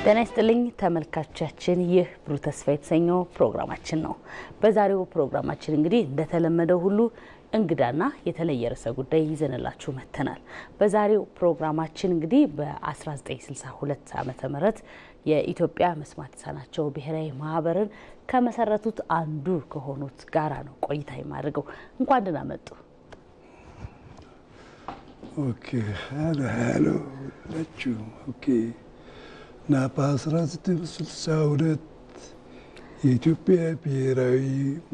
ጤና ይስጥልኝ ተመልካቾቻችን፣ ይህ ብሩህ ተስፋ የተሰኘው ፕሮግራማችን ነው። በዛሬው ፕሮግራማችን እንግዲህ እንደተለመደው ሁሉ እንግዳና የተለየ ርዕሰ ጉዳይ ይዘንላችሁ መጥተናል። በዛሬው ፕሮግራማችን እንግዲህ በ1962 ዓመተ ምህረት የኢትዮጵያ መስማት የተሳናቸው ብሔራዊ ማህበርን ከመሰረቱት አንዱ ከሆኑት ጋራ ነው ቆይታ የማደርገው። እንኳን ደህና መጡ። Okay, hello, hello ናችሁ። Okay, እና በ1962 የኢትዮጵያ ብሔራዊ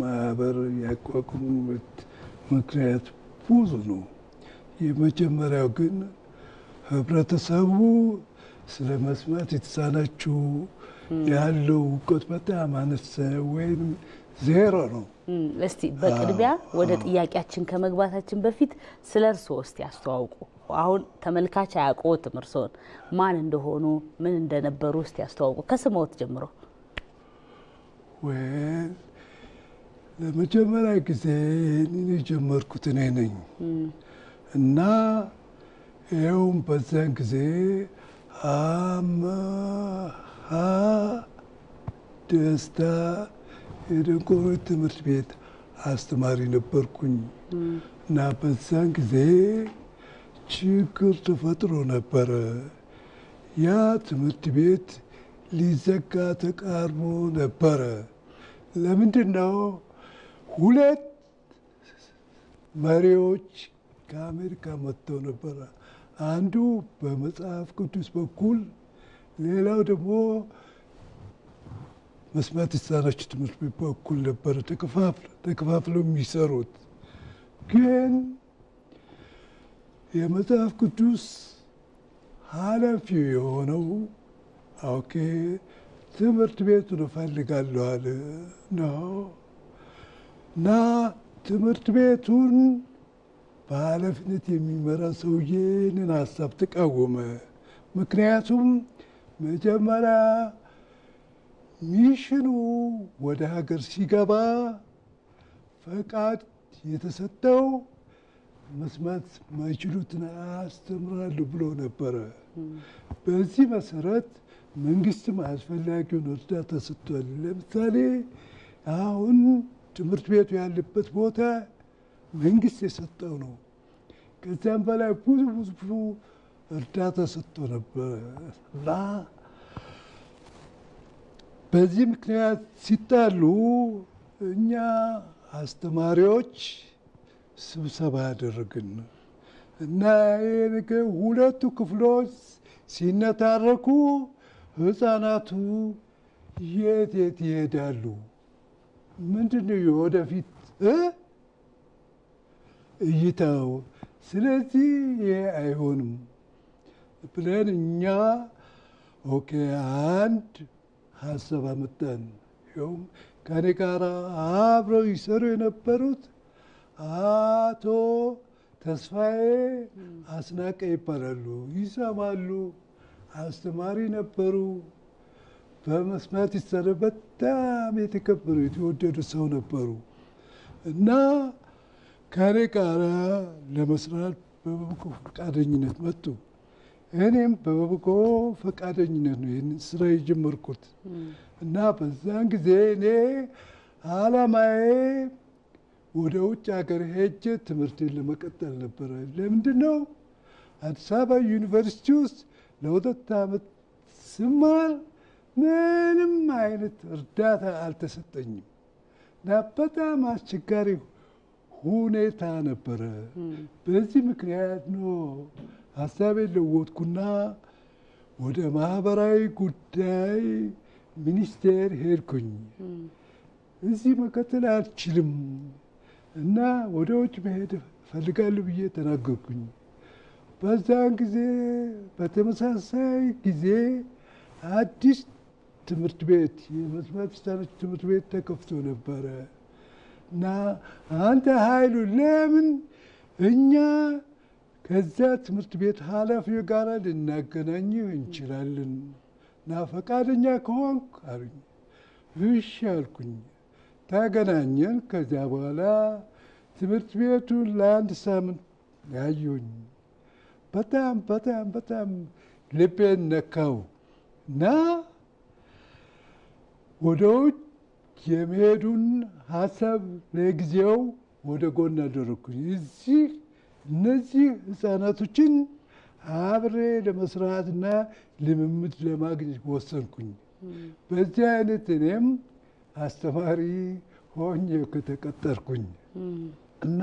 ማህበር ያቋቋሙበት ምክንያት ብዙ ነው። የመጀመሪያው ግን ህብረተሰቡ ስለ መስማት የተሳናቸው ያለው እውቀት በጣም አነሰ ወይም ዜሮ ነው። እስቲ በቅድሚያ ወደ ጥያቄያችን ከመግባታችን በፊት ስለ እርስዎ እስቲ ያስተዋውቁ። አሁን ተመልካች አያውቅዎትም፣ እርስዎን ማን እንደሆኑ ምን እንደነበሩ እስቲ ያስተዋውቁ ከስምዎት ጀምሮ። Well, ለመጀመሪያ ጊዜ ይህንን የጀመርኩት እኔ ነኝ እና ይኸውም በዚያን ጊዜ አመሃ ደስታ የደንቆሮች ትምህርት ቤት አስተማሪ ነበርኩኝ እና በዛን ጊዜ ችግር ተፈጥሮ ነበረ። ያ ትምህርት ቤት ሊዘጋ ተቃርቦ ነበረ። ለምንድን ነው? ሁለት መሪዎች ከአሜሪካ መጥተው ነበረ። አንዱ በመጽሐፍ ቅዱስ በኩል፣ ሌላው ደግሞ መስማት የተሳናቸው ትምህርት ቤት በኩል ነበረ ተከፋፍለው የሚሰሩት። ግን የመጽሐፍ ቅዱስ ኃላፊው የሆነው okay ትምህርት ቤቱን እፈልጋለሁ አለ ነው እና ትምህርት ቤቱን በኃላፊነት የሚመራ ሰውዬ ይህንን ሀሳብ ተቃወመ። ምክንያቱም መጀመሪያ ሚሽኑ ወደ ሀገር ሲገባ ፈቃድ የተሰጠው መስማት ማይችሉትን አስተምራለሁ ብሎ ነበረ። በዚህ መሰረት መንግስትም አስፈላጊውን እርዳታ ሰጥቷል። ለምሳሌ አሁን ትምህርት ቤቱ ያለበት ቦታ መንግስት የሰጠው ነው። ከዚያም በላይ ብዙ ብዙ ብዙ እርዳታ ሰጥቶ ነበረ እና በዚህ ምክንያት ሲጣሉ እኛ አስተማሪዎች ስብሰባ አደረግን እና ይሄ ነገር ሁለቱ ክፍሎች ሲነታረኩ ህፃናቱ የት የት ይሄዳሉ? ምንድን ነው የወደፊት እይታው? ስለዚህ ይሄ አይሆንም ብለን እኛ okay አንድ ሀሳብ አመጣን። ይኸውም ከኔ ጋር አብረው ይሰሩ የነበሩት አቶ ተስፋዬ አስናቀ ይባላሉ። ይሰማሉ፣ አስተማሪ ነበሩ። በመስማት ይሰሩ በጣም የተከበሩ የተወደዱ ሰው ነበሩ እና ከኔ ጋር ለመስራት በበጎ ፈቃደኝነት መጡ። እኔም በበጎ ፈቃደኝነት ነው ይህንን ስራ የጀመርኩት እና በዛን ጊዜ እኔ አላማዬ ወደ ውጭ ሀገር ሄጄ ትምህርቴን ለመቀጠል ነበረ። ለምንድን ነው አዲስ አበባ ዩኒቨርሲቲ ውስጥ ለ2 ዓመት ስማር ምንም አይነት እርዳታ አልተሰጠኝም እና በጣም አስቸጋሪ ሁኔታ ነበረ። በዚህ ምክንያት ነው ሀሳቤን ለወጥኩና ወደ ማህበራዊ ጉዳይ ሚኒስቴር ሄድኩኝ። እዚህ መቀጠል አልችልም እና ወደ ውጭ መሄድ እፈልጋለሁ ብዬ ተናገርኩኝ። በዛን ጊዜ በተመሳሳይ ጊዜ አዲስ ትምህርት ቤት የመስማት የተሳናቸው ትምህርት ቤት ተከፍቶ ነበረ እና አንተ ኃይሉ ለምን እኛ ከዛ ትምህርት ቤት ኃላፊው ጋር ልናገናኝህ እንችላለን እና ፈቃደኛ ከሆንክ አሉኝ። እሺ አልኩኝ። ተገናኘን። ከዚያ በኋላ ትምህርት ቤቱን ለ1 ሳምንት ያዩኝ። በጣም በጣም በጣም ልቤን ነካው። እና ወደ ውጭ የመሄዱን ሀሳብ ለጊዜው ወደ ጎን አደረግኩኝ። እዚህ እነዚህ ህፃናቶችን አብሬ ለመስራትና ልምምድ ለማግኘት ወሰንኩኝ። በዚህ አይነት እኔም አስተማሪ ሆኜ ከተቀጠርኩኝ እና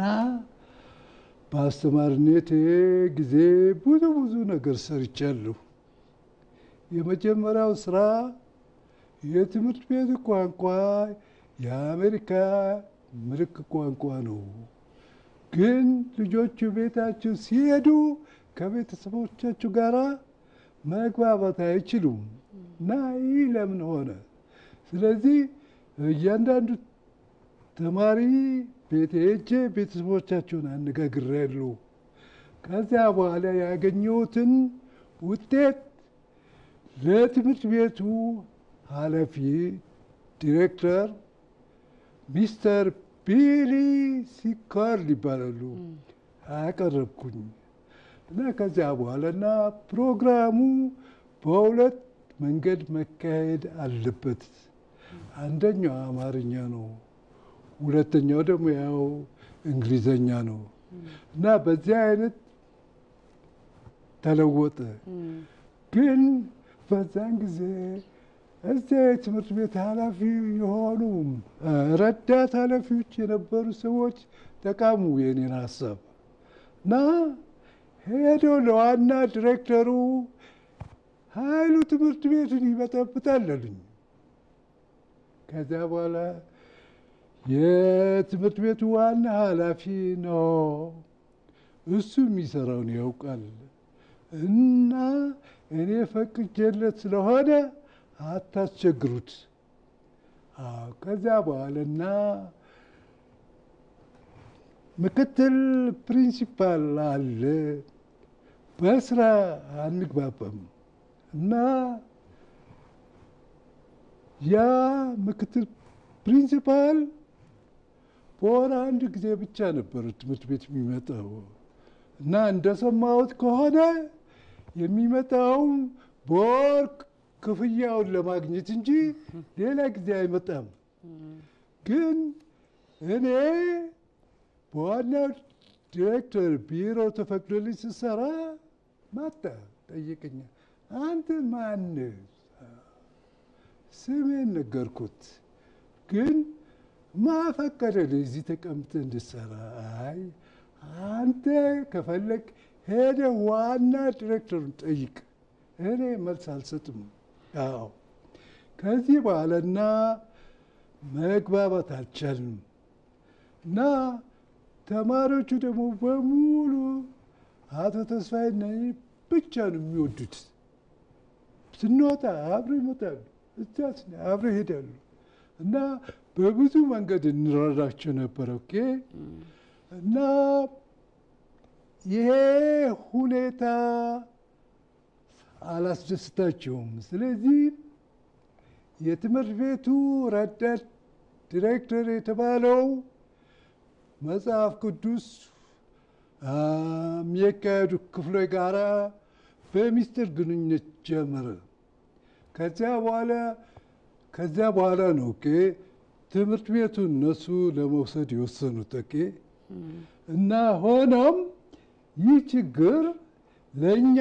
በአስተማሪነቴ ጊዜ ብዙ ብዙ ነገር ሰርቻለሁ። የመጀመሪያው ስራ የትምህርት ቤት ቋንቋ የአሜሪካ ምልክት ቋንቋ ነው። ግን ልጆቹ ቤታቸው ሲሄዱ ከቤተሰቦቻቸው ጋር መግባባት አይችሉም እና ይህ ለምን ሆነ? ስለዚህ እያንዳንዱ ተማሪ ቤት ሄጄ ቤተሰቦቻቸውን አነጋግሬያለሁ። ከዚያ በኋላ ያገኘሁትን ውጤት ለትምህርት ቤቱ ኃላፊ ዲሬክተር ሚስተር ቢሊ ሲካርድ ይባላሉ አቀረብኩኝ እና ከዚያ በኋላና ፕሮግራሙ በሁለት መንገድ መካሄድ አለበት። አንደኛው አማርኛ ነው፣ ሁለተኛው ደግሞ ያው እንግሊዘኛ ነው እና በዚህ አይነት ተለወጠ። ግን በዛን ጊዜ እዚያ የትምህርት ቤት ኃላፊ የሆኑ ረዳት ኃላፊዎች የነበሩ ሰዎች ተቃሙ የኔን ሀሳብ እና ሄደው ለዋና ዲሬክተሩ ኃይሉ ትምህርት ቤቱን ይበጠብጣል አሉኝ። ከዚያ በኋላ የትምህርት ቤቱ ዋና ኃላፊ ነው፣ እሱ የሚሰራውን ያውቃል እና እኔ ፈቅጄለት ስለሆነ አታስቸግሩት። ከዚያ በኋላና ምክትል principal አለ፣ በስራ አንግባባም እና ያ ምክትል principal በወር አንድ ጊዜ ብቻ ነበር ትምህርት ቤት የሚመጣው እና እንደሰማሁት ከሆነ የሚመጣውም በወር ክፍያውን ለማግኘት እንጂ ሌላ ጊዜ አይመጣም። ግን እኔ በዋናው ዲሬክተር ቢሮ ተፈቅዶልኝ ስሰራ መጣ፣ ጠየቀኝ። አንተ ማን? ስሜን ነገርኩት። ግን ማን ፈቀደልህ እዚህ ተቀምጠህ እንድትሰራ? አይ አንተ ከፈለግ ሄደህ ዋና ዲሬክተሩን ጠይቅ፣ እኔ መልስ አልሰጥም። አዎ ከዚህ በኋላና መግባባት አልቻልንም እና ተማሪዎቹ ደግሞ በሙሉ አቶ ተስፋዬን እኔን ብቻ ነው የሚወዱት። ስንወጣ አብረው ይመጣሉ፣ እዛ አብረው ይሄዳሉ እና በብዙ መንገድ እንረዳቸው ነበር። Okay እና ይሄ ሁኔታ አላስደስታቸውም። ስለዚህ የትምህርት ቤቱ ረዳት ዲሬክተር የተባለው መጽሐፍ ቅዱስ የሚያካሄዱ ክፍሎች ጋራ በሚስጥር ግንኙነት ጀመረ። ከዚያ በኋላ ከዚያ በኋላ ነው okay ትምህርት ቤቱን እነሱ ለመውሰድ የወሰኑት። Okay እና ሆኖም ይህ ችግር ለእኛ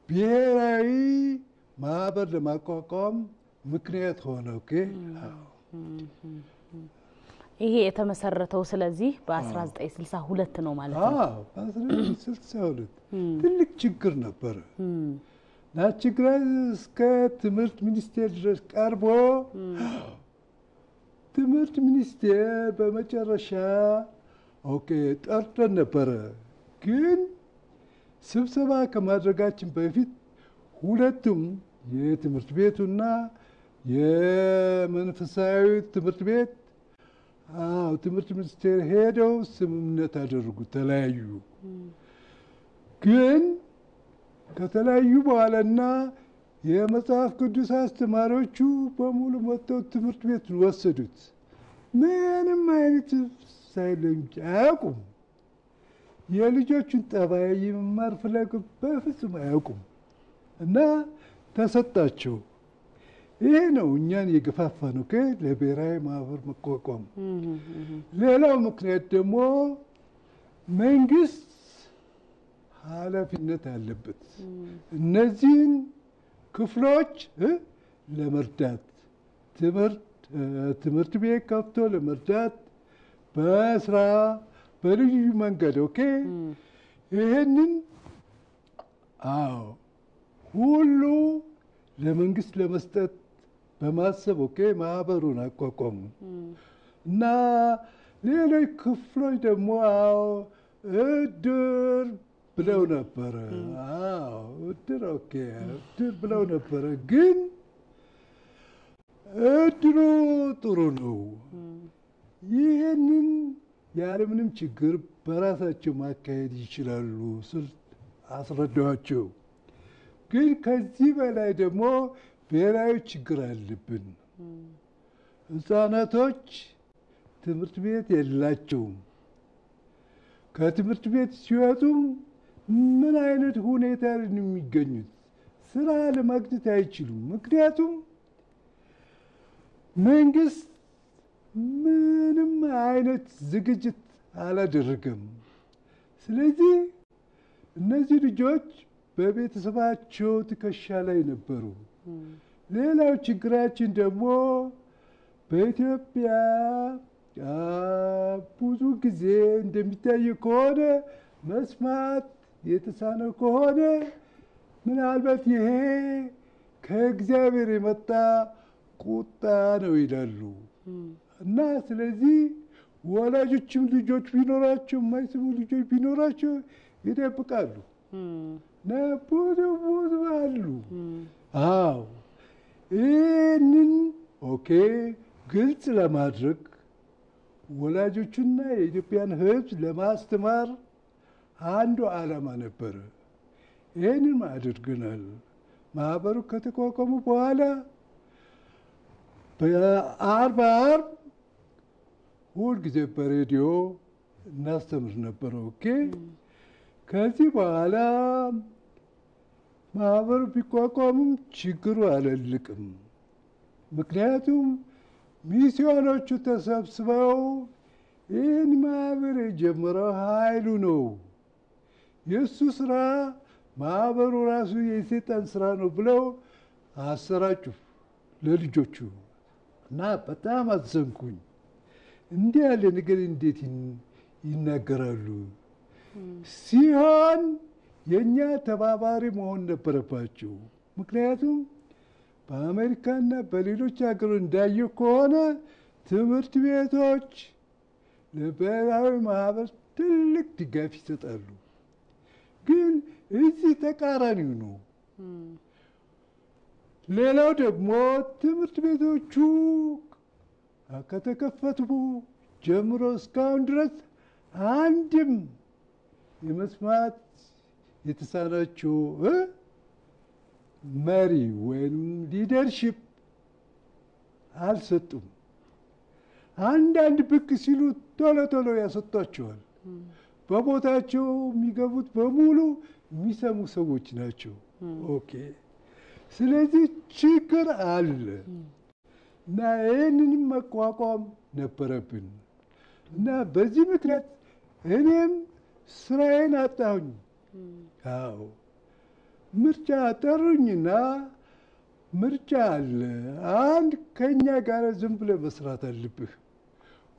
ብሔራዊ ማህበር ለማቋቋም ምክንያት ሆነ። Okay ይሄ የተመሰረተው ስለዚህ በ1962 ነው ማለት ነው። አዎ በ1962 ትልቅ ችግር ነበረ እና ችግር እስከ ትምህርት ሚኒስቴር ድረስ ቀርቦ ትምህርት ሚኒስቴር በመጨረሻ okay ጠርቶን ነበረ። ግን ስብሰባ ከማድረጋችን በፊት ሁለቱም የትምህርት ቤቱና የመንፈሳዊ ትምህርት ቤት አዎ ትምህርት ሚኒስቴር ሄደው ስምምነት አደረጉ፣ ተለያዩ። ግን ከተለያዩ በኋላና የመጽሐፍ ቅዱስ አስተማሪዎቹ በሙሉ መጥተው ትምህርት ቤቱን ወሰዱት። ምንም አይነት ሳይለኝ አያውቁም። የልጆቹን ጠባይ የመማር ፍላጎት በፍጹም አያውቁም። እና ተሰጣቸው። ይሄ ነው እኛን የገፋፋ ነው ለብሔራዊ ማህበር መቋቋም። ሌላው ምክንያት ደግሞ መንግስት ኃላፊነት አለበት እነዚህን ክፍሎች ለመርዳት፣ ትምህርት ቤት ከፍቶ ለመርዳት፣ በስራ በልዩ መንገድ okay ይሄንን አዎ ሁሉ ለመንግስት ለመስጠት በማሰብ okay ማህበሩን አቋቋሙ። እና ሌሎች ክፍሎች ደግሞ አዎ እድር ብለው ነበረ። አዎ እድር okay እድር ብለው ነበረ። ግን እድሩ ጥሩ ነው። ይህንን ያለምንም ችግር በራሳቸው ማካሄድ ይችላሉ ስል አስረዳኋቸው። ግን ከዚህ በላይ ደግሞ ብሔራዊ ችግር አለብን። ህፃናቶች ትምህርት ቤት የላቸውም። ከትምህርት ቤት ሲወጡም ምን አይነት ሁኔታ ላይ ነው የሚገኙት? ስራ ለማግኘት አይችሉም። ምክንያቱም መንግስት ምንም አይነት ዝግጅት አላደረገም። ስለዚህ እነዚህ ልጆች በቤተሰባቸው ትከሻ ላይ ነበሩ። ሌላው ችግራችን ደግሞ በኢትዮጵያ ብዙ ጊዜ እንደሚታየው ከሆነ መስማት የተሳነው ከሆነ ምናልባት ይሄ ከእግዚአብሔር የመጣ ቁጣ ነው ይላሉ። እና ስለዚህ ወላጆችም ልጆች ቢኖራቸው፣ የማይሰሙ ልጆች ቢኖራቸው ይደብቃሉ። እና ብዙ ብዙ አሉ። አዎ ይህንን okay ግልጽ ለማድረግ ወላጆቹና የኢትዮጵያን ሕዝብ ለማስተማር አንዱ ዓላማ ነበረ። ይህንን አድርገናል። ማህበሩ ከተቋቋሙ በኋላ በአርብ አርብ ሁልጊዜ በሬዲዮ እናስተምር ነበረ። okay ከዚህ በኋላ ማህበሩ ቢቋቋምም ችግሩ አላለቅም። ምክንያቱም ሚስዮኖቹ ተሰብስበው ይህን ማህበር የጀመረው ኃይሉ ነው፣ የእሱ ስራ ማህበሩ ራሱ የሰይጣን ስራ ነው ብለው አሰራጩ ለልጆቹ። እና በጣም አዘንኩኝ። እንዲህ ያለ ነገር እንዴት ይናገራሉ? ሲሆን የእኛ ተባባሪ መሆን ነበረባቸው። ምክንያቱም በአሜሪካና በሌሎች ሀገሮች እንዳየው ከሆነ ትምህርት ቤቶች ለብሔራዊ ማህበር ትልቅ ድጋፍ ይሰጣሉ። ግን እዚህ ተቃራኒው ነው። ሌላው ደግሞ ትምህርት ቤቶቹ ከተከፈቱ ጀምሮ እስካሁን ድረስ አንድም የመስማት የተሳናቸው መሪ ወይም leadership አልሰጡም። አንዳንድ ብቅ ሲሉ ቶሎ ቶሎ ያሰጧቸዋል። በቦታቸው የሚገቡት በሙሉ የሚሰሙ ሰዎች ናቸው። okay ስለዚህ ችግር አለ እና ይህንንም መቋቋም ነበረብን። እና በዚህ ምክንያት እኔም ስራዬን አጣሁኝ። አዎ ምርጫ ጠሩኝና ምርጫ አለ፣ አንድ ከኛ ጋር ዝም ብለህ መስራት አለብህ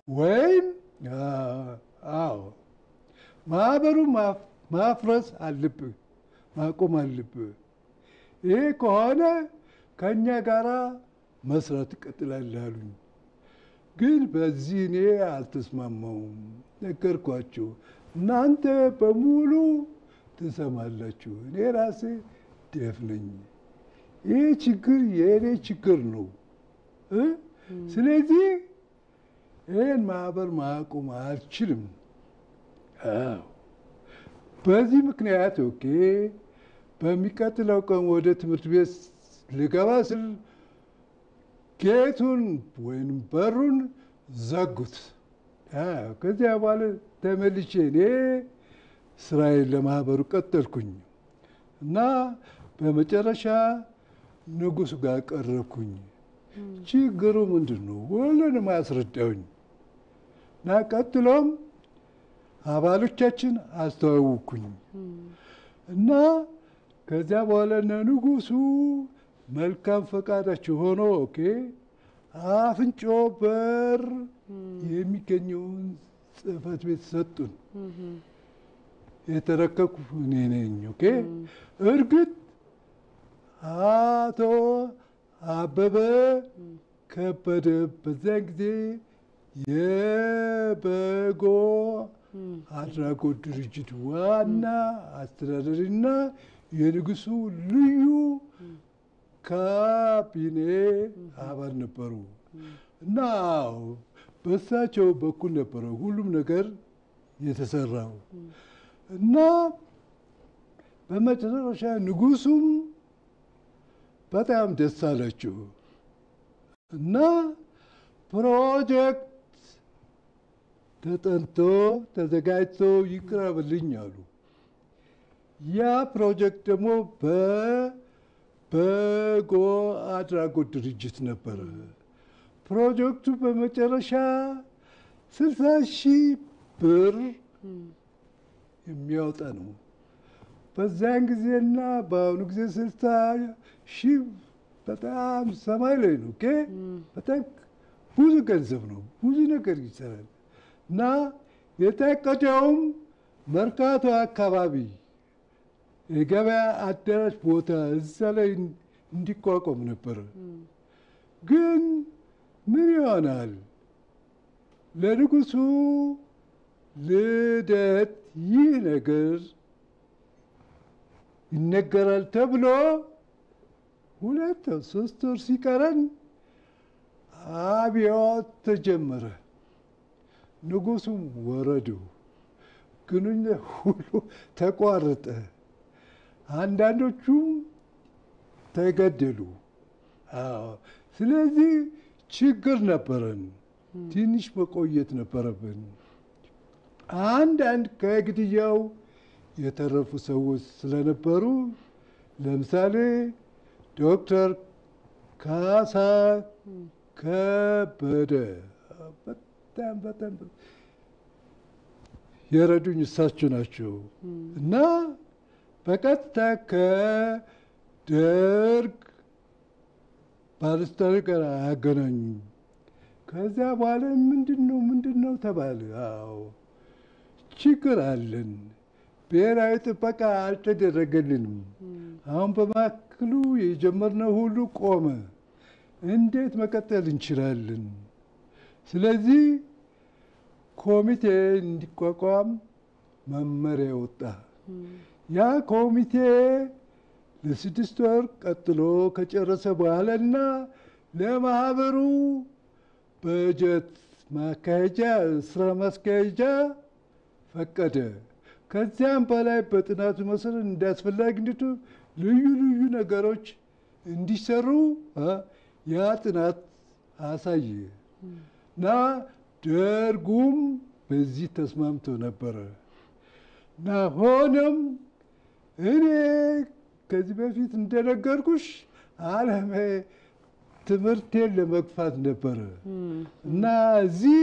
ወይም አዎ ማህበሩ ማፍረስ አለብህ፣ ማቆም አለብህ። ይሄ ከሆነ ከኛ ጋር መስራት ትቀጥላለህ አሉኝ። ግን በዚህ እኔ አልተስማማውም። ነገርኳቸው፣ እናንተ በሙሉ ትሰማላችሁ፣ እኔ ራሴ ደፍ ነኝ። ይህ ችግር የእኔ ችግር ነው። ስለዚህ ይህን ማህበር ማቆም አልችልም። አዎ በዚህ ምክንያት okay በሚቀጥለው ቀን ወደ ትምህርት ቤት ልገባ ስል gate ኡን ወይም በሩን ዘጉት። ከዚያ በኋላ ተመልሼ እኔ ስራዬን ለማህበሩ ቀጠልኩኝ እና በመጨረሻ ንጉሱ ጋር ቀረብኩኝ። ችግሩ ምንድን ነው? ሁሉንም አስረዳሁኝ እና ቀጥሎም አባሎቻችን አስተዋወቅኩኝ እና ከዚያ በኋላ ንጉሱ መልካም ፈቃዳቸው ሆኖ okay አፍንጮ በር የሚገኘውን ጽሕፈት ቤት ሰጡን። የተረከብኩ እኔ ነኝ። Okay እርግጥ አቶ አበበ ከበደ በዚያን ጊዜ የበጎ አድራጎት ድርጅት ዋና አስተዳዳሪና የንጉሱ ልዩ ካቢኔ አባል ነበሩ እና በእሳቸው በኩል ነበረ ሁሉም ነገር የተሰራው እና በመጨረሻ ንጉሱም በጣም ደስ አላቸው እና ፕሮጀክት ተጠንቶ ተዘጋጅቶ ይቅረብልኝ አሉ። ያ ፕሮጀክት ደግሞ በበጎ አድራጎት ድርጅት ነበረ። ፕሮጀክቱ በመጨረሻ 60,000 ብር የሚያወጣ ነው። በዚያን ጊዜና በአሁኑ ጊዜ 60,000 በጣም ሰማይ ላይ ነው። Okay በጣም ብዙ ገንዘብ ነው። ብዙ ነገር ይሰራል። እና የታቀደውም መርካቶ አካባቢ የገበያ አዳራሽ ቦታ እዛ ላይ እንዲቋቋም ነበረ። ግን ምን ይሆናል ለንጉሱ ልደት ይህ ነገር ይነገራል ተብሎ 2 3 ወር ሲቀረን አብዮት ተጀመረ። ንጉሱም ወረዱ፣ ግንኙነት ሁሉ ተቋረጠ። አንዳንዶቹም ተገደሉ። አዎ፣ ስለዚህ ችግር ነበረን። ትንሽ መቆየት ነበረብን። አንዳንድ ከግድያው የተረፉ ሰዎች ስለነበሩ ለምሳሌ ዶክተር ካሳ ከበደ በጣም በጣም የረዱኝ እሳቸው ናቸው እና በቀጥታ ከደርግ ባለስልጣኖች ጋር አገናኙኝ። ከዚያ በኋላ ምንድን ነው ተባለ። አዎ ችግር አለን፣ ብሔራዊ ጥበቃ አልተደረገልንም። አሁን በማዕከሉ የጀመርነው ሁሉ ቆመ። እንዴት መቀጠል እንችላለን? ስለዚህ ኮሚቴ እንዲቋቋም መመሪያ ወጣ። ያ ኮሚቴ ለ6 ወር ቀጥሎ ከጨረሰ በኋላና ለማህበሩ በጀት ማካሄጃ ስራ ማስካሄጃ ፈቀደ። ከዚያም በላይ በጥናቱ መሰረት እንዳስፈላጊነቱ ልዩ ልዩ ነገሮች እንዲሰሩ ያ ጥናት አሳየ እና ደርጉም በዚህ ተስማምቶ ነበረ እና ሆኖም እኔ ከዚህ በፊት እንደነገርኩሽ ዓላማዬ ትምህርቴን ለመግፋት ነበረ እና እዚህ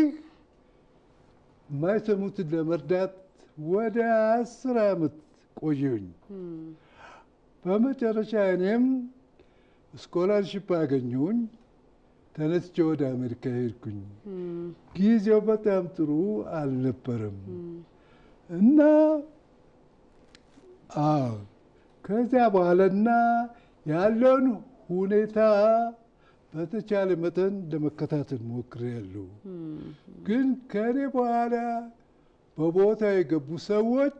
የማይሰሙትን ለመርዳት ወደ 10 ዓመት ቆየሁኝ። በመጨረሻ እኔም scholarship አገኘሁኝ። ተነስቼ ወደ አሜሪካ ሄድኩኝ። ጊዜው በጣም ጥሩ አልነበረም እና አዎ ከዚያ በኋላና ያለውን ሁኔታ በተቻለ መጠን ለመከታተል ሞክሬያለሁ። ግን ከእኔ በኋላ በቦታ የገቡ ሰዎች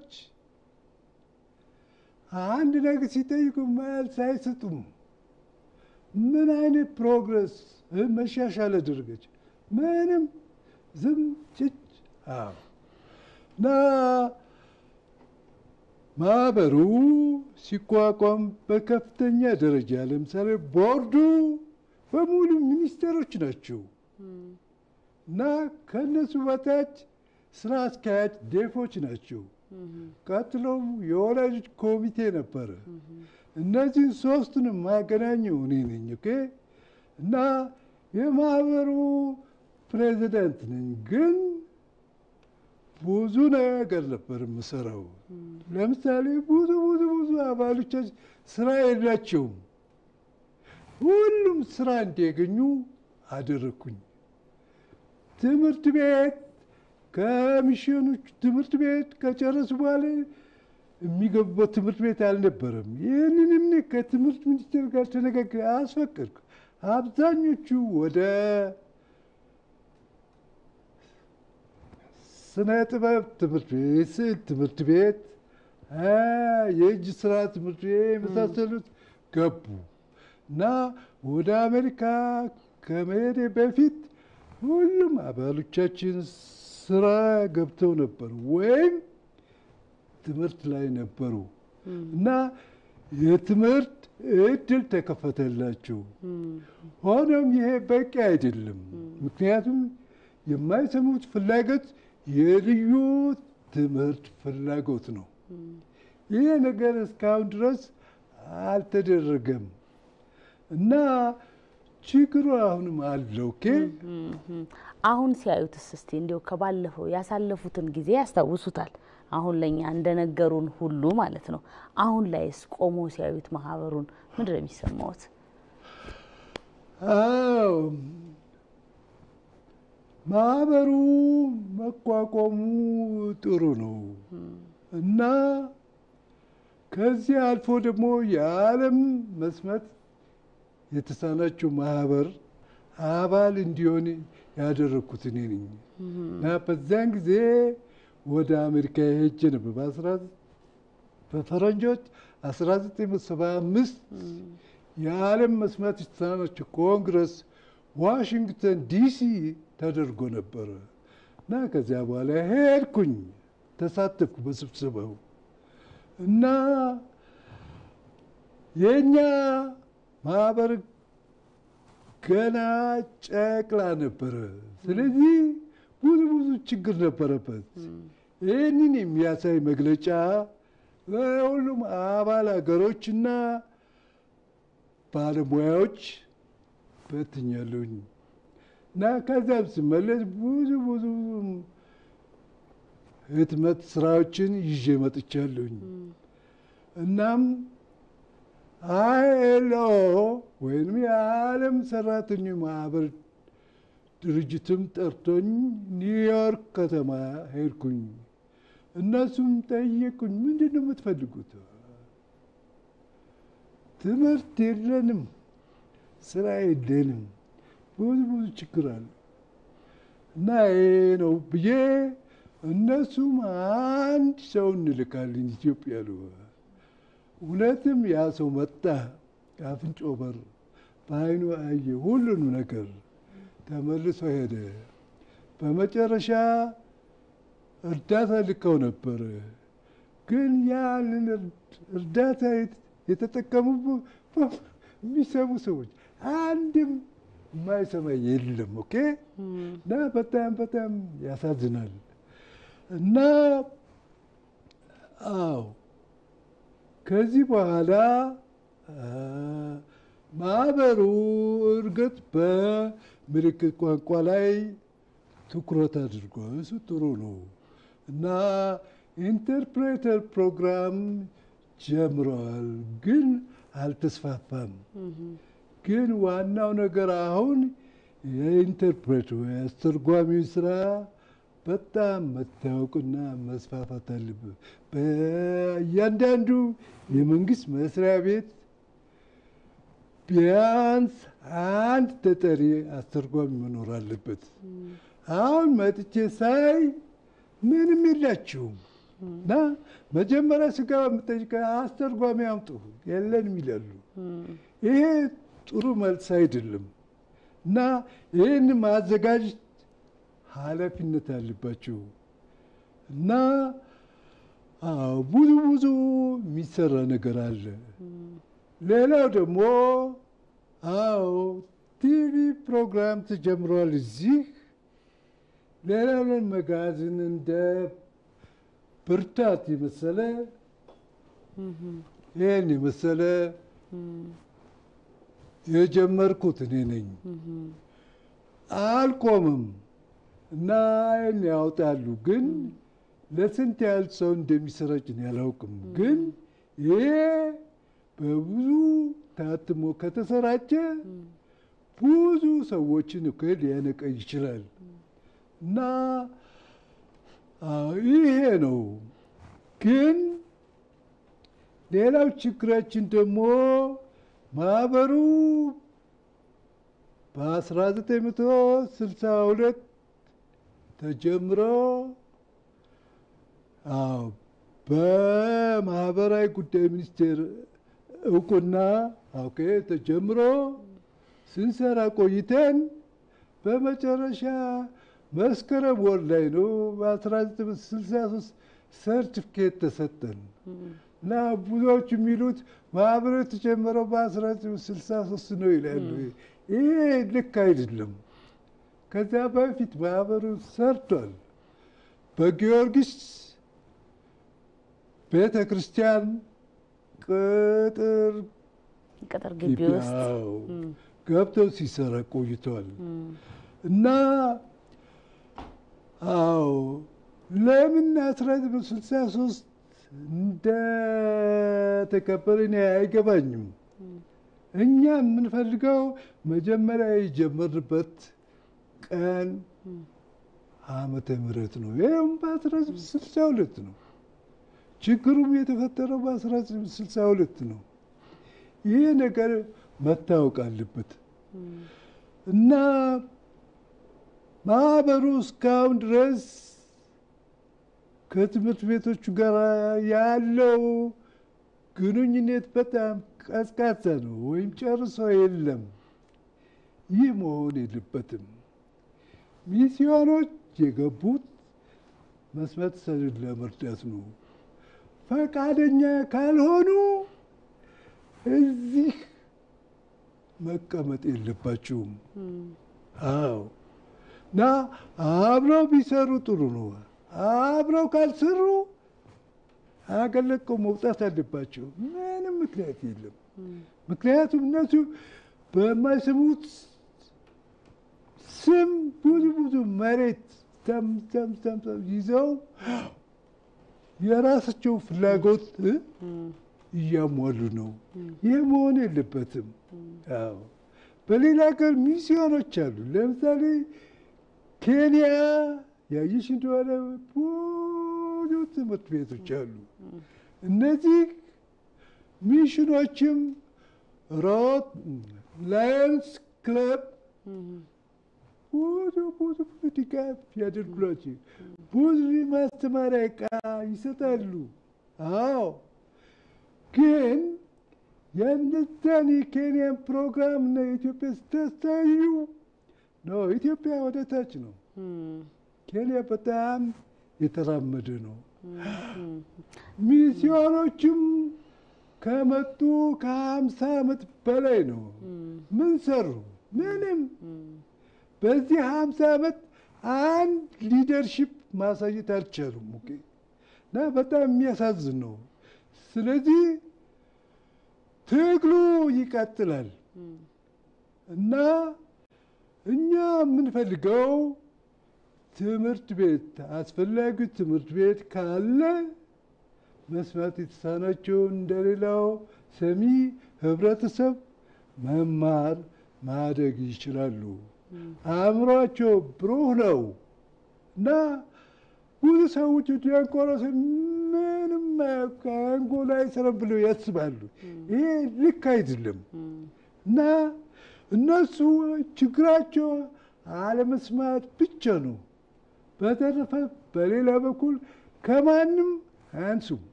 አንድ ነገር ሲጠይቁ መልስ አይሰጡም። ምን አይነት progress መሻሻል አደረገች? ምንም ዝም ጭጭ። አዎ እና ማህበሩ ሲቋቋም በከፍተኛ ደረጃ ለምሳሌ ቦርዱ በሙሉ ሚኒስቴሮች ናቸው እና ከነሱ በታች ስራ አስኪያጅ deaf ኦች ናቸው። ቀጥሎም የወላጆች ኮሚቴ ነበረ እነዚህን ሶስቱን የማገናኘው እኔ ነኝ። Okay፣ እና የማህበሩ ፕሬዚደንት ነኝ። ግን ብዙ ነገር ነበር የምሰራው። ለምሳሌ ብዙ ብዙ ብዙ አባሎቻችን ስራ የላቸውም። ሁሉም ስራ እንዲያገኙ አደረግኩኝ። ትምህርት ቤት ከሚሽኖች ትምህርት ቤት ከጨረሱ በኋላ የሚገቡበት ትምህርት ቤት አልነበረም። ይህንንም እኔ ከትምህርት ሚኒስቴር ጋር ተነጋግሬ አስፈቀድኩ። አብዛኞቹ ወደ ስነ ጥበብ ትምህርት ቤት፣ ስዕል ትምህርት ቤት፣ የእጅ ስራ ትምህርት ቤት የመሳሰሉት ገቡ እና ወደ አሜሪካ ከመሄዴ በፊት ሁሉም አባሎቻችን ስራ ገብተው ነበር ወይም ትምህርት ላይ ነበሩ እና የትምህርት እድል ተከፈተላቸው። ሆኖም ይሄ በቂ አይደለም። ምክንያቱም የማይሰሙት ፍላጎት የልዩ ትምህርት ፍላጎት ነው። ይሄ ነገር እስካሁን ድረስ አልተደረገም እና ችግሩ አሁንም አለ። Okay፣ አሁን ሲያዩትስ እስቲ እንዲያው ከባለፈው ያሳለፉትን ጊዜ ያስታውሱታል። አሁን ለኛ እንደነገሩን ሁሉ ማለት ነው። አሁን ላይስ ቆሞ ሲያዩት ማህበሩን ምንድን ነው የሚሰማዎት? አዎ፣ ማህበሩ መቋቋሙ ጥሩ ነው እና ከዚህ አልፎ ደግሞ የዓለም መስማት የተሳናቸው ማህበር አባል እንዲሆን ያደረግኩት እኔ ነኝ እና በዚያን ጊዜ ወደ አሜሪካ ሄጄ ነበር። በፈረንጆች 1975 የዓለም መስማት የተሳናቸው ኮንግረስ ዋሽንግተን ዲሲ ተደርጎ ነበረ እና ከዚያ በኋላ ሄድኩኝ፣ ተሳተፍኩ በስብሰባው እና የእኛ ማህበር ገና ጨቅላ ነበረ። ስለዚህ ብዙ ብዙ ችግር ነበረበት። ይህንን የሚያሳይ መግለጫ ለሁሉም አባል ሀገሮችና ባለሙያዎች በትኛለሁኝ እና ከዚያም ስመለስ ብዙ ብዙ ህትመት ስራዎችን ይዤ መጥቻለሁኝ። እናም ILO ወይም የዓለም ሰራተኞች ማህበር ድርጅትም ጠርቶኝ ኒውዮርክ ከተማ ሄድኩኝ። እነሱም ጠየቁኝ፣ ምንድን ነው የምትፈልጉት? ትምህርት የለንም፣ ስራ የለንም፣ ብዙ ብዙ ችግር አለ እና ይሄ ነው ብዬ እነሱም አንድ ሰው እንልካለን ኢትዮጵያ አሉ። እውነትም ያ ሰው መጣ። አፍንጮ በር በአይኑ አየ ሁሉንም ነገር፣ ተመልሶ ሄደ። በመጨረሻ እርዳታ ልከው ነበር፣ ግን ያንን እርዳታ የተጠቀሙ የሚሰሙ ሰዎች አንድም የማይሰማ የለም። Okay፣ እና በጣም በጣም ያሳዝናል። እና አዎ ከዚህ በኋላ ማህበሩ እርግጥ በምልክት ቋንቋ ላይ ትኩረት አድርጓል። እሱ ጥሩ ነው እና interpreter ፕሮግራም ጀምረዋል፣ ግን አልተስፋፋም። ግን ዋናው ነገር አሁን የ interpreter የአስተርጓሚው ስራ በጣም መታወቅና መስፋፋት አለበት። በእያንዳንዱ የመንግስት መስሪያ ቤት ቢያንስ አንድ ተጠሪ አስተርጓሚ መኖር አለበት። አሁን መጥቼ ሳይ ምንም የላቸውም እና መጀመሪያ ስገባ የምጠይቀው አስተርጓሚ አምጡ የለንም ይላሉ። ይሄ ጥሩ መልስ አይደለም እና ይህን ማዘጋጀት ኃላፊነት አለባቸው እና ብዙ ብዙ የሚሰራ ነገር አለ። ሌላው ደግሞ አዎ ቲቪ ፕሮግራም ተጀምሯል እዚህ። ሌላው magazine እንደ ብርታት የመሰለ ይህን የመሰለ የጀመርኩት እኔ ነኝ። አልቆምም እና ይህን ያወጣሉ። ግን ለስንት ያህል ሰው እንደሚሰራጭ እኔ አላውቅም። ግን ይሄ በብዙ ታትሞ ከተሰራጨ ብዙ ሰዎችን እኮ ሊያነቃ ይችላል። እና ይሄ ነው። ግን ሌላው ችግራችን ደግሞ ማህበሩ በ1962 ተጀምሮ በማህበራዊ ጉዳይ ሚኒስቴር እውቅና okay ተጀምሮ ስንሰራ ቆይተን በመጨረሻ መስከረም ወር ላይ ነው በ1963 ሰርቲፊኬት ተሰጠን። እና ብዙዎቹ የሚሉት ማህበሩ የተጀመረው በ1963 ነው ይላሉ። ይሄ ልክ አይደለም። ከዚያ በፊት ማህበሩ ሰርቷል። በጊዮርጊስ ቤተ ክርስቲያን ቅጥር ቅጥር ግቢ ውስጥ ገብተው ሲሰራ ቆይተዋል። እና አዎ ለምን 1963 እንደተከበረ እኔ አይገባኝም። እኛ የምንፈልገው መጀመሪያ የጀመርንበት ቀን ዓመተ ምህረት ነው። ይኸውም በ1962 ነው። ችግሩም የተፈጠረው በ1962 ነው። ይህ ነገር መታወቅ አለበት። እና ማህበሩ እስካሁን ድረስ ከትምህርት ቤቶቹ ጋር ያለው ግንኙነት በጣም ቀዝቃዛ ነው፣ ወይም ጨርሶ የለም። ይህ መሆን የለበትም። ሚስዮኖች የገቡት መስማት የተሳናቸውን ለመርዳት ነው። ፈቃደኛ ካልሆኑ እዚህ መቀመጥ የለባቸውም። አዎ እና አብረው ቢሰሩ ጥሩ ነው። አብረው ካልሰሩ አገር ለቀው መውጣት አለባቸው። ምንም ምክንያት የለም። ምክንያቱም እነሱ በማይሰሙት ስም ብዙ ብዙ መሬት ተም ተም ተም ይዘው የራሳቸው ፍላጎት እያሟሉ ነው። ይህ መሆን የለበትም። አዎ በሌላ ሀገር ሚስዮኖች አሉ። ለምሳሌ ኬንያ ያየሽ እንደሆነ ብዙ ትምህርት ቤቶች አሉ። እነዚህ ሚሽኖችም ሮት Lions Club ብዙ ብዙ ብዙ ድጋፍ ያደርጉላቸው፣ ብዙ ማስተማሪያ ዕቃ ይሰጣሉ። አዎ ግን የእነዛን የኬንያን ፕሮግራም እና የኢትዮጵያ ስተታዩ ነው። ኢትዮጵያ ወደ ታች ነው። ኬንያ በጣም የተራመደ ነው። ሚስዮኖችም ከመጡ ከ50 ዓመት በላይ ነው። ምን ሰሩ? ምንም። በዚህ 50 ዓመት አንድ leadership ማሳየት አልቻሉም። Okay እና በጣም የሚያሳዝን ነው። ስለዚህ ትግሉ ይቀጥላል እና እኛ የምንፈልገው ትምህርት ቤት፣ አስፈላጊ ትምህርት ቤት ካለ መስማት የተሳናቸው እንደሌላው ሰሚ ህብረተሰብ መማር ማደግ ይችላሉ። አእምሯቸው ብሩህ ነው እና ብዙ ሰዎች ደንቆሮ ምንም አንጎል አይሰራም ብለው ያስባሉ። ይሄ ልክ አይደለም እና እነሱ ችግራቸው አለመስማት ብቻ ነው። በተረፈ በሌላ በኩል ከማንም አያንሱም።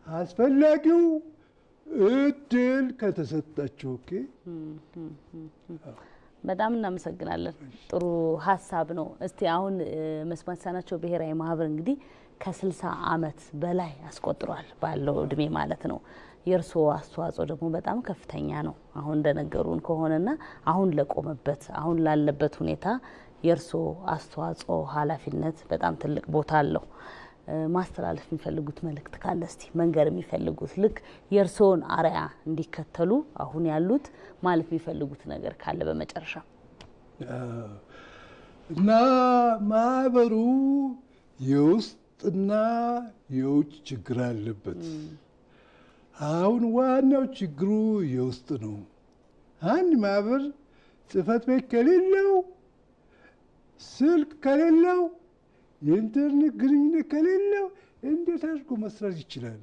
አስፈላጊው እድል ከተሰጣቸው okay። በጣም እናመሰግናለን። ጥሩ ሀሳብ ነው። እስቲ አሁን መስማት የተሳናቸው ብሔራዊ ማህበር እንግዲህ ከ60 ዓመት በላይ አስቆጥሯል ባለው እድሜ ማለት ነው። የእርስዎ አስተዋጽኦ ደግሞ በጣም ከፍተኛ ነው። አሁን እንደነገሩን ከሆነና አሁን ለቆመበት አሁን ላለበት ሁኔታ የእርስዎ አስተዋጽኦ፣ ኃላፊነት በጣም ትልቅ ቦታ አለው። ማስተላለፍ የሚፈልጉት መልእክት ካለ እስቲ መንገር የሚፈልጉት፣ ልክ የእርስዎን አርአያ እንዲከተሉ አሁን ያሉት ማለት የሚፈልጉት ነገር ካለ በመጨረሻ። እና ማህበሩ የውስጥና የውጭ ችግር አለበት። አሁን ዋናው ችግሩ የውስጥ ነው። አንድ ማህበር ጽሕፈት ቤት ከሌለው፣ ስልክ ከሌለው፣ የኢንተርኔት ግንኙነት ከሌለው እንዴት አድርጎ መስራት ይችላል?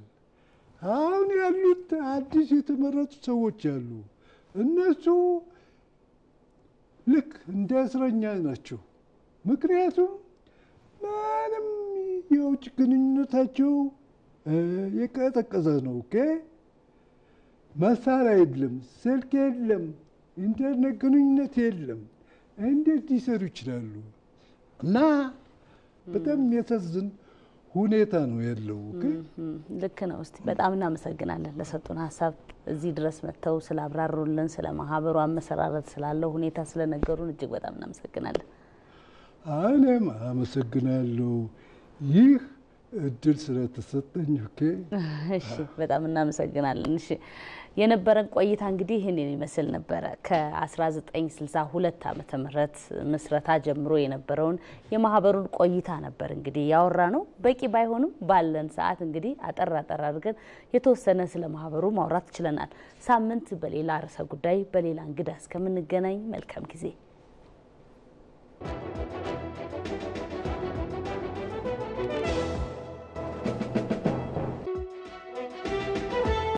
አሁን ያሉት አዲስ የተመረጡ ሰዎች አሉ። እነሱ ልክ እንደ እስረኛ ናቸው። ምክንያቱም ምንም የውጭ ግንኙነታቸው የቀጠቀዘ ነው። Okay፣ መሳሪያ የለም፣ ስልክ የለም፣ ኢንተርኔት ግንኙነት የለም። እንዴት ሊሰሩ ይችላሉ? እና በጣም የሚያሳዝን ሁኔታ ነው ያለው። Okay። ልክ ነው። እስቲ በጣም እናመሰግናለን ለሰጡን ሀሳብ፣ እዚህ ድረስ መጥተው ስላብራሩልን፣ ስለ ማህበሩ አመሰራረት ስላለው ሁኔታ ስለነገሩን እጅግ በጣም እናመሰግናለን። እኔም አመሰግናለሁ ይህ እድል ስለተሰጠኝ። Okay። እሺ፣ በጣም እናመሰግናለን። እሺ፣ የነበረን ቆይታ እንግዲህ ይህንን ይመስል ነበረ። ከ1962 ዓ.ም. ምስረታ ጀምሮ የነበረውን የማህበሩን ቆይታ ነበር እንግዲህ ያወራ ነው። በቂ ባይሆንም ባለን ሰዓት እንግዲህ አጠር አጠር አድርገን የተወሰነ ስለ ማህበሩ ማውራት ችለናል። ሳምንት በሌላ ርዕሰ ጉዳይ በሌላ እንግዳ እስከምንገናኝ መልካም ጊዜ።